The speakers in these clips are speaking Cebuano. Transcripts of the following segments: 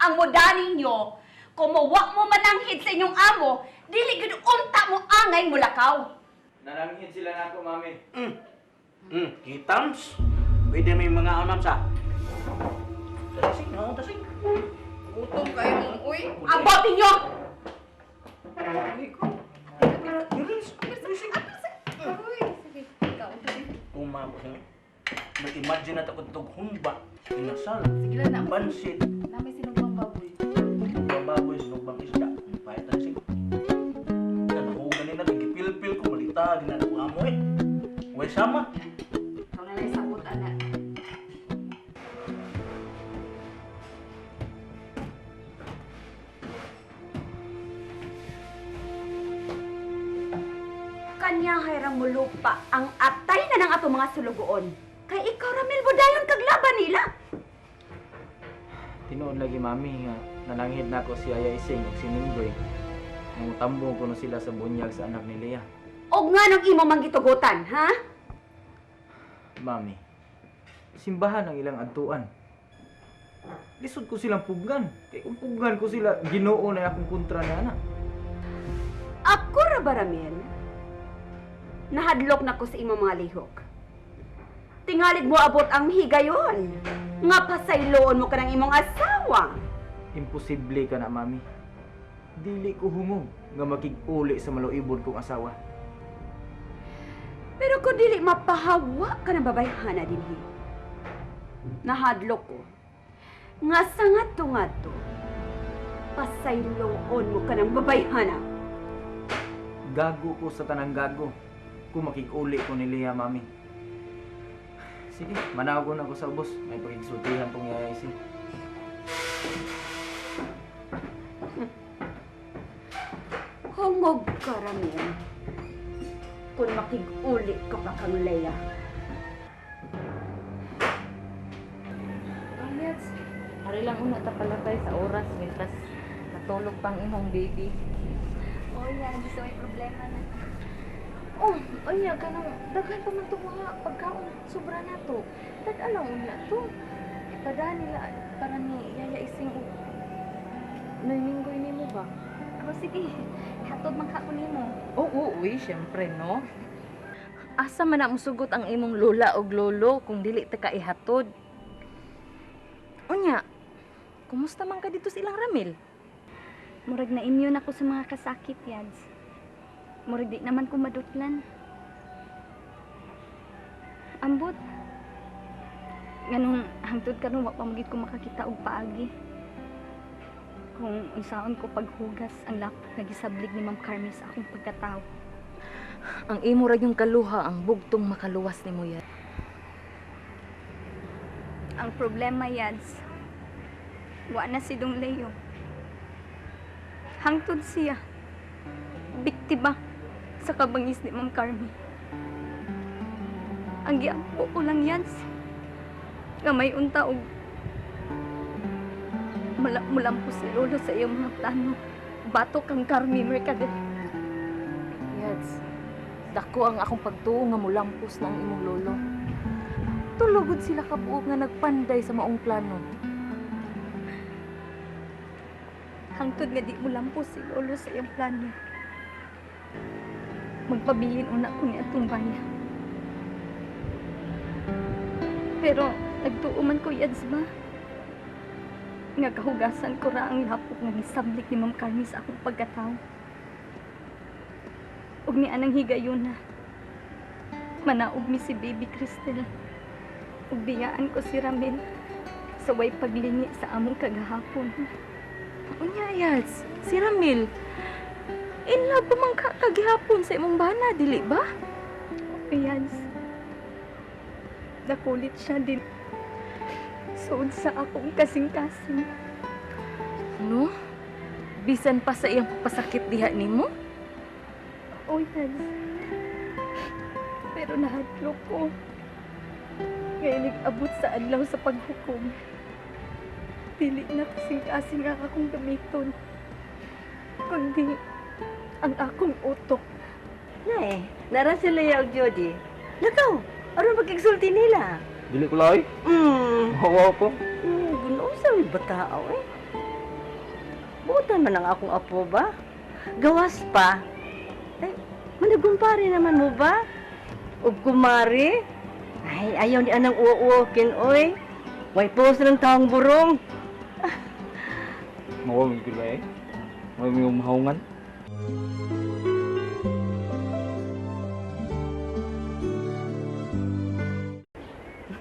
Ang muda ninyo, kung wa mo mananghid sa inyong amo, dili gud unta mo angay mulakaw. Nananghid sila nako, Mami. Kitams. Pwede may mga anam sa. Tasing, no, tasing. Gutom kayo mong uy. Ang bote nyo! Uy, sige. Ikaw. Tumako siya. Mag-imagine na takot tog humba, inasal, Sige lang na. pansit, Na may sinugbang baboy. sinugbang baboy, sinugbang isda. Pahit tasing. Nahugan nila, nagipilpil ko, malita, ginagawa mo eh. Way sama. Ikaw na lang isabot, anak. Kanya hayrang mulupa ang atay na ng ato mga sulugoon. Kay ikaw, Ramil, mo dayon kaglaban nila. Tinuod lagi, Mami, nga nananghid nako si Yaya Ising ug si Minggoy. Nangutambong kuno sila sa bunyag sa anak ni Lea. Og nga nang imo manggitugutan, ha? Mami, simbahan ang ilang adtuan. Lisod ko silang puggan. Kay kung puggan ko sila, Ginoo na akong kontra na anak. Ako ra ba, Ramil? Nahadlok na ko sa imong mga lihok. Tingalig mo abot ang higayon. Nga pasayloon mo ka ng imong asawa. Imposible ka na, Mami. Dili ko hungog nga makig-uli sa maluibon kong asawa. Pero kung dili mapahawa ka ng babayhana dinhi. Nahadlok ko. Nga sa ngadto-ngadto, pasayloon mo ka ng babayhana. Gago ko sa tanang gago kung makig-uli ko ni Lea, Mami. Sige, managon ako sa ubos. May pagigsultihan tong Yaya Ising. Hungog ka, Ramil. Kung makig-uli ka pa kang Leia. Yes. Ari lang una ta palapay sa oras mientras natulog pang imong baby. Oh, yan. Gusto may problema na. Oh, unya kanang daghan pa man to mga pagkaon sobra na to. Tag-a lang unya to. Ipadaan nila para ni Yaya Ising og Noy Minggoy nimo ba? Oh, sige. Hatod man ka ko nimo. Oo, uy, syempre no. Asa man na musugot ang imong lola og lolo kung dili ta ka ihatod? Unya, kumusta man ka dito sa ilang Ramil? Murag na immune ako sa mga kasakit, Yads. Murag di naman ko madutlan. Ambot. Nganong hangtod karon wa pa magid ko makakita og paagi. Kung unsaon ko paghugas ang lapok nga gisablig ni Ma'am Carmen sa akong pagkatawo. Ang imo ra yung kaluha ang bugtong makaluwas nimo ya. Ang problema, Yads, wa na si Dong Leo. Hangtod siya. Biktima sa kabangis ni Ma'am Carmen. Ang giampo ko lang, Yads, nga may unta og mulampo si Lolo sa iyong mga plano. Batok ang Carmi Mercader. Yads, dako ang akong pagtuo nga mulampos na ang imong lolo. Tulugod sila kabuok nga nagpanday sa maong plano. Hangtod nga di mulampo si Lolo sa iyong plano. Magpabilin una ko ni atong baya. Pero nagtuo man ko, Yads ba? Nga kahugasan ko ra ang lapok nga gisablik ni Ma'am Carmi sa akong pagkatao. Ug ni anang higayuna. Manaog mi si Baby Cristel. Ug biyaan ko si Ramil sa way paglingi sa among kagahapon. Unya, Yads, si Ramil, in love pa man ka kagihapon sa imong bana, dili ba? Ayan. Nakulit siya din. Suod sa akong kasing-kasing. No? Bisan pa sa iyang pasakit diha nimo? Oh, yes. Pero nahadlok ko. Ngayon nag-abot sa adlaw sa paghukom. Dili na kasing-kasing ang akong gamiton. Kundi ang akong utok. Nay, nara sila ya og Jody. Lakaw, aron pagkigsulti nila. Dili ko lay. Hawa ko. Ginoo sa may batao eh. Buotan man ang akong apo ba? Gawas pa. Ay, managumpare naman mo ba? Ug kumari? Ay, ayaw ni anang uo-uokin, oy. Way post ng taong burong. Mawa mo ba eh? Mawa mo mahungan?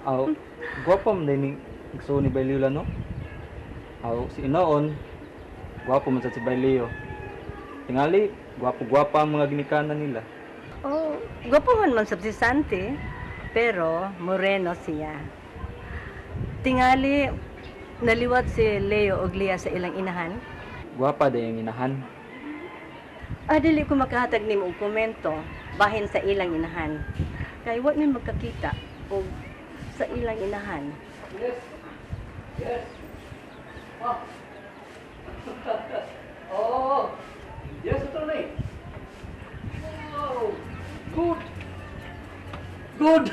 Aw, gwapo man din ni gusto ni Baileo no? Aw, si Inoon, gwapo man sad si Baileo. Tingali, gwapo-gwapa ang mga ginikanan nila. Oh, gwapo man man sab si Santi, pero moreno siya. Tingali, naliwat si Leo og Lea sa ilang inahan. Gwapa din yung inahan. Ah, dili ko makahatag nimo og komento bahin sa ilang inahan. Kay wa mi magkakita og sa ilang inahan. Yes. Yes. Ah. Oh. Yes, attorney. Wow. Good. Good.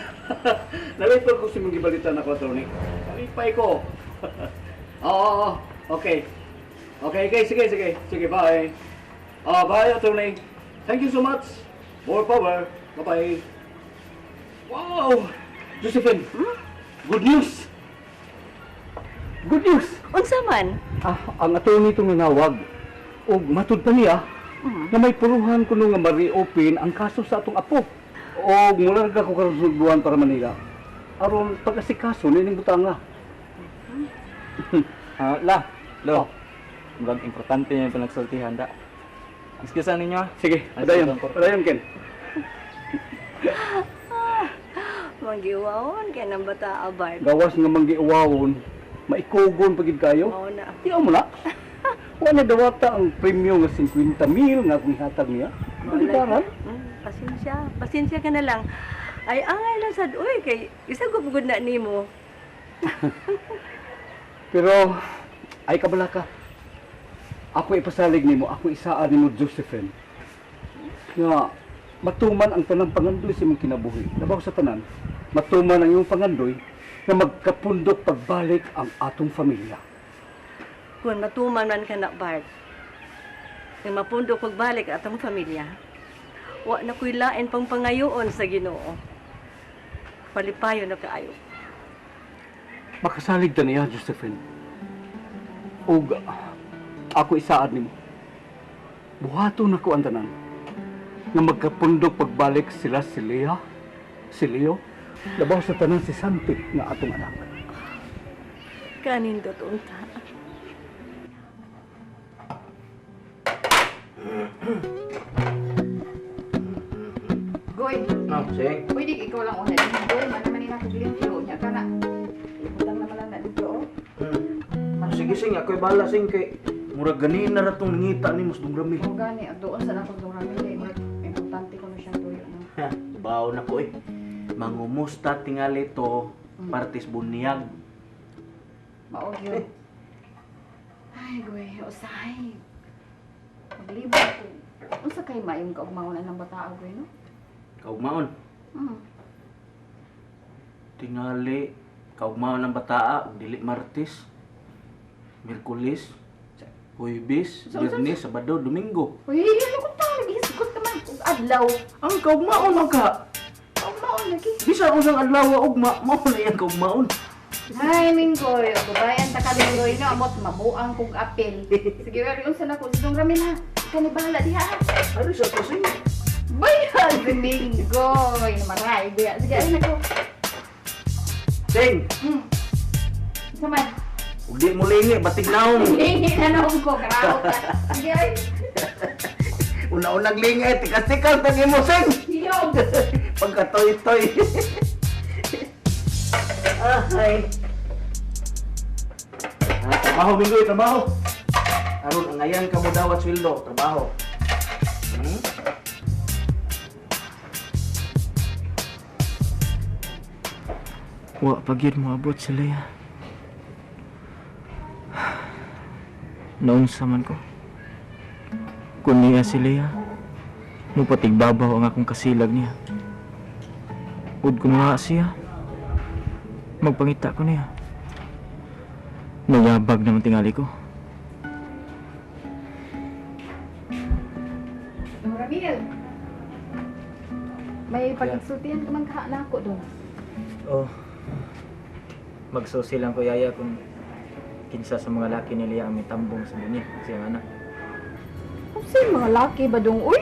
Nalipad ko sa mong gibalitan ako, attorney. Nalipay ko. Oo, oo, okay. Okay, okay, sige, sige. Sige, bye. Ah, bye, attorney. Thank you so much. More power. Bye-bye. Wow! Josephine, good news! Good news! Unsa man? Ah, ang attorney itong nanawag. Og matud pa niya na may puruhan kuno nga ma-reopen ang kaso sa atong apo. Og mularga ko karon sa buwan para Manila. Aron pag-asikaso nining butanga. Ah, la, lo. Murag importante yung panagsultihan da. Excuse ninyo ah. Sige, Ay, padayon. sige, Padayon Ken. Manggiwaon kay nang bata abart. Gawas nga manggiuwawon, maikugon pagid kayo. Mao na. Tiyaw mo na. Wa na dawata ang premyo nga 50 mil nga akong ihatag niya. Balibaran. Pasensya, pasensya ka na lang. Ay angay lang sad uy kay isa ko pugod na nimo. Pero ay kabala ka. Ako ipasalig nimo, ako isaan nimo Josephine. Nga matuman ang tanang pangandoy sa imong kinabuhi. Labaw sa tanan, matuman ang imong pangandoy nga magkapundok pagbalik ang atong pamilya. Kun matuman man ka na Bart. Nga mapundok pagbalik atong pamilya. Wa na ko'y lain pang pangayoon sa Ginoo. Palipayo na kaayo. Makasalig ta niya, Josephine. Ug ako isaad nimo. Buhaton nako ang tanan nga magkapundok pagbalik sila si Leah, si Leo, labaw sa tanan si Santi nga atong anak. Kanindot unta. Goy, Ah, sige. pwede ikaw lang una. Goy, man naman nila kag limpyo. Nya ka na. Ibutang naman lang na dito, oh. Sige sing, ako'y bala sing kay murag ganina ra tong nangita ni mas dungrami. O gani, doon sa nakong dungrami kay murag importante ko na siyang tuyo no. Ha, bawo na ko eh. Mangumusta tingali to partis bunyag. Mao gyud. Ay, goy, usahay. Maglibot ko. Unsa kay maayong kaugmaon ang bata goy no? Kaugmaon. Tingali kaugmaon ang bataa ug dili Martes, Miyerkules, Huwebes, Biyernes, Sabado, Domingo. Uy, ano ko ta? Hisgot ka man og adlaw. Ang kaugmaon man ka. Kaugmaon lagi. Bisan usang adlaw ugma, mao na iyang kaugmaon. Ay, Minggoy, o babayan ta ka Minggoy no, amot mabuang kog apel. Sige, wari unsa na ko sidong ramin ha. Kani bahala diha. ha. Ano sa to sing? Bayan si Minggoy, maray biya. Sige, ay nako. Sing, Unsa man? ug di mo lingi batig naong. Lingi na naong ko, karaot ka. Sige, ay. Una-unang lingi, tikas-tikas tag imo sing. Hiyog. Pagkatoy-toy. Ay. Ah, trabaho, Minggoy, trabaho. Aron, angayan ka mo dawat sweldo, trabaho. Wa pagyud mo abot sa Leia. Naunsa man ko. Kun niya si Leia, mupatigbabaw ang akong kasilag niya. Ud kung naa siya, magpangita ko niya. Nayabag naman tingali ko. May pagsultihan ka man kaha nako dong. Oh. Magsusi lang ko, Yaya, kung kinsa sa mga laki ni Lia ang mitambong sa bunyag sa iyang anak. Unsay mga laki ba dong uy?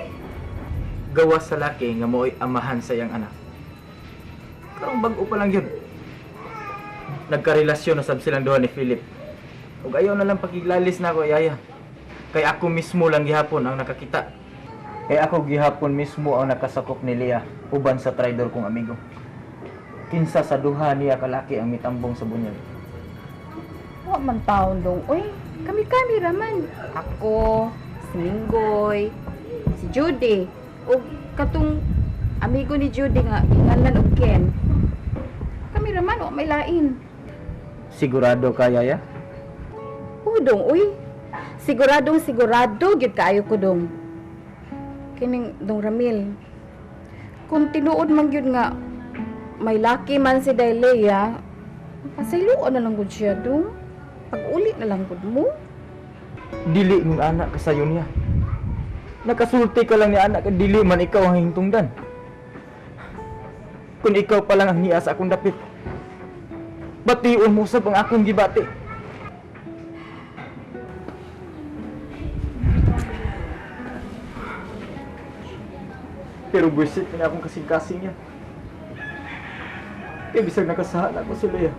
Gawas sa laki nga mo'y amahan sa iyang anak. Karong bag-o pa lang yun. Nagkarelasyon na sab silang duha ni Philip. Ug ayaw na lang pakiglalis na ako, Yaya. Kay ako mismo lang gihapon ang nakakita. Kay ako gihapon mismo ang nakasakop ni Lia uban sa traidor kong amigo. Kinsa sa duha niya kalaki ang mitambong sa bunyag. Wa man taon dong uy. Kami-kami ra man. Ako, si Minggoy, si Judy, ug katong amigo ni Judy nga ginganlan og Ken. Kami ra man wa may lain. Sigurado ka, Yaya? Oo dong uy. Siguradong sigurado gyud kaayo ko dong. Kining dong Ramil. Kung tinuod man gyud nga may laki man si Dailea, pasayloan na lang gud siya dong. Pag-uli na lang gud mo. Dili mong anak kasayo niya. Nakasulti ka lang ni anak, dili man ikaw ang hingtungdan. Kung ikaw pa lang ang niya sa akong dapit, bation mo sab ang akong gibati. Pero buwisit na akong kasing-kasing niya. Kaya bisag nakasahan ako si Leah.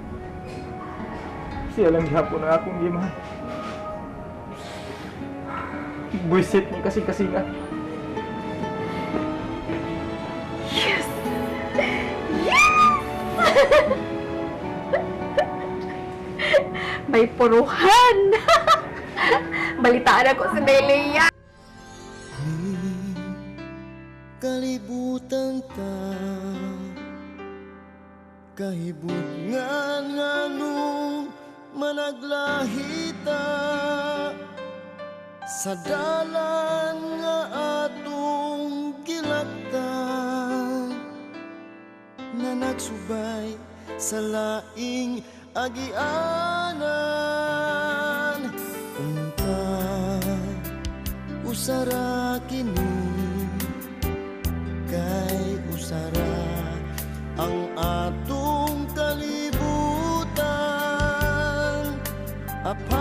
Siya lang gihapon ang akong gimahal. Buwisit niya kasing-kasingan. Yes! May puruhan! Balitaan ako si Delia! Kalibutan ta kahibutngan nganong managlahita sa dalan nga atong gilaktan na nagsubay sa laing agianan. Unta usara kini kay usara ang atong kalibutan. Apan